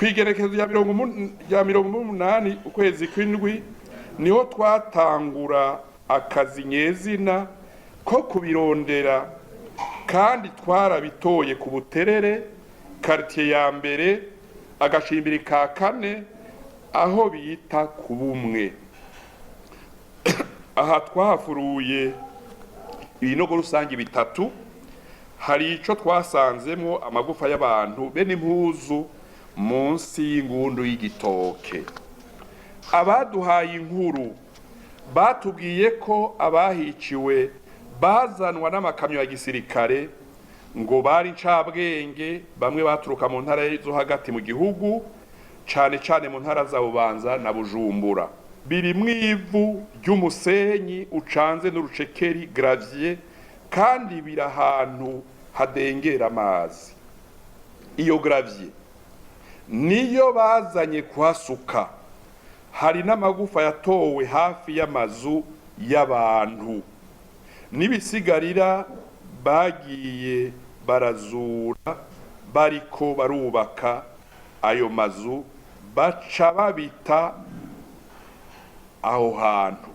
Kw'igerekezo rya 80 ukwezi kw'indwi niho twatangura akazi nyezina ko kubirondera, kandi twarabitoye ku Buterere, quartier ya mbere, agacimbiri ka kane, aho bita ku Bumwe. Aha twahafuruye ibinogo rusange bitatu. Hari ico twasanzemwo amagufa y'abantu be n'impuzu munsi y'ingundu y'igitoke. Abaduhaye inkuru batubwiye ko abahiciwe bazanwa n'amakamyo ya gisirikare, ngo bari incabwenge, bamwe baturuka mu ntara zo hagati mu gihugu, cane cane mu ntara za Bubanza na Bujumbura. Birimwo ivu ry'umusenyi ucanze n'urucekeri, gravier, kandi biri ahantu hadengera amazi. Iyo gravier niyo bazanye kuhasuka. Hari n'amagufa yatowe hafi y'amazu y'abantu n'ibisigarira bagiye barazura bariko barubaka ayo mazu, baca babita aho hantu.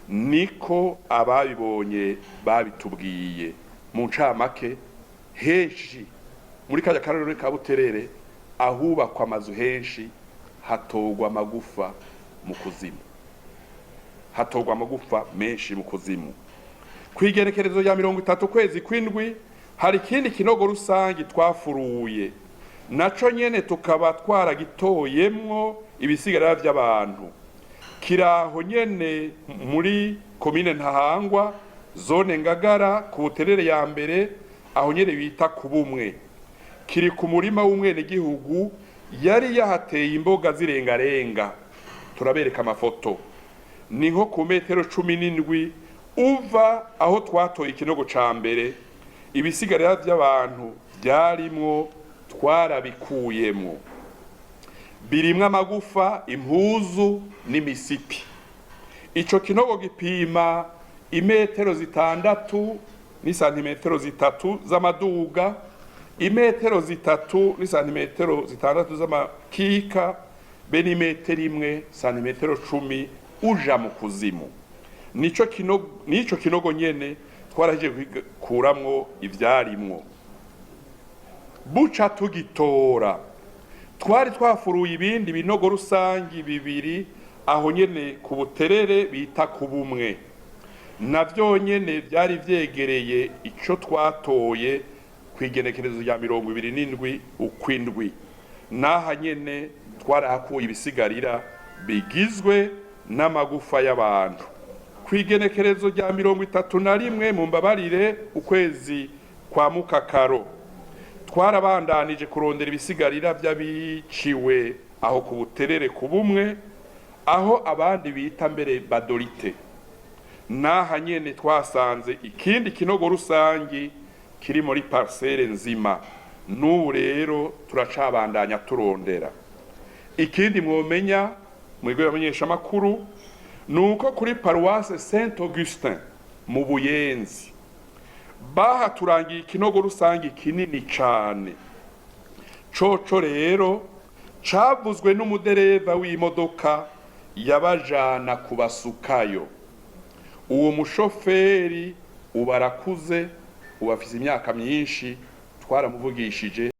Niko ababibonye babitubwiye. Mu ncamake, henshi muri kajya karere ka Buterere ahubakwa amazu henshi hatorwa amagufa mu kuzimu, hatorwa amagufa menshi mu kuzimu. Ku igerekerezo rya 30 ukwezi kw'indwi hari ikindi kinogo rusangi twafuruye, naco nyene tukaba twaragitoyemwo ibisigarira vy'abantu. Kiraho nyene muri komine Ntahangwa, zone Ngagara, ku Buterere ya mbere, aho nyene bita ku Bumwe. Kiri ku murima w'umwenegihugu yari yahateye imboga zirengarenga. Turabereka amafoto. Ni nko ku metero 17 uva aho twatoye ikinogo ca mbere. Ibisigarira vy'abantu vyarimwo twarabikuyemwo, birimwo amagufa, impuzu n'imisipi. Ico kinogo gipima imetero 6 n'isantimetero 3 z'amaduga, imetero 3 n'isantimetero 6 z'amakika, be n'imetero 1 santimetero 10 uja mu kuzimu. Nico kinogo nyene twarahejeje kwikuramwo ivyarimwo. Buca tugitora, twari twafuruye ibindi binogo rusangi bibiri aho nyene ku Buterere bita ku Bumwe. Navyo nyene vyari vyegereye ico twatoye kw'igenekerezo rya 27 ukwindwi. N'aha nyene twarahakuye ibisigarira bigizwe n'amagufa y'abantu. Kw'igenekerezo rya 31, mu mbabarire, ukwezi kwa mukakaro, twarabandanije kurondera ibisigarira vy'abiciwe aho ku Buterere ku Bumwe, aho abandi bita mbere Badorite. N'aha nyene twasanze ikindi kinogo rusangi kiri muri parcelle nzima. N'ubu rero turacabandanya turondera. Ikindi mwomenya mu bigo by'abamenyeshamakuru ni uko kuri paruwase Saint Augustin mu Buyenzi bahaturangiye ikinogo rusangi kinini cane. Coco rero cavuzwe n'umudereva w'imodoka yabajana kubasukayo. Uwo mushoferi ubu arakuze, ubu afise imyaka myinshi, twaramuvugishije.